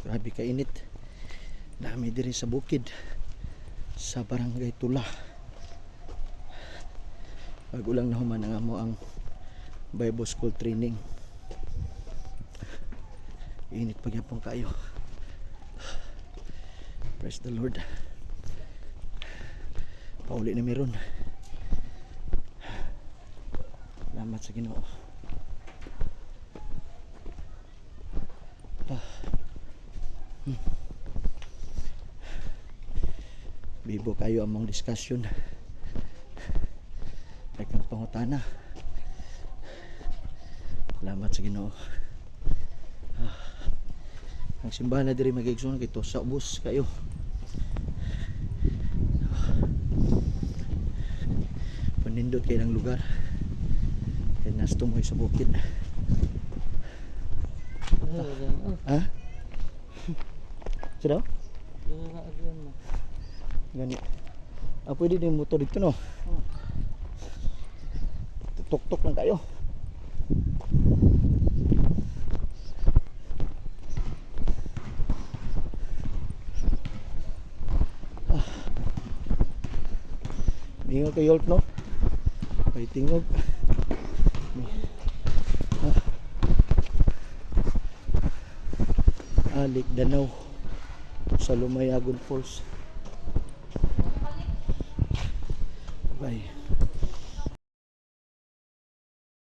Grabe ka init. Naa mi diri sa bukid sa Barangay Tula. Bago lang nahuman ang amo ang Bible School training. Init pa gyapon kayo. Praise the Lord. Pauli na mi ron. Salamat sa Ginoo. Ah. Bibo kayo among discussion. Kay pangutana. Salamat sa Ginoo. Ah. Ang simbahan na diri, mga igsoon, kay sa ubos kayo. Panindot kay ng lugar. Kay nas tumoy sa bukid. Ha? Sino? Gani. Ah, pwede din motor dito, no? Tuk-tuk lang kayo. Ah. Mingaw kayo, no? May tingog. Ah. Alik Danaw sa Lumayagon Falls.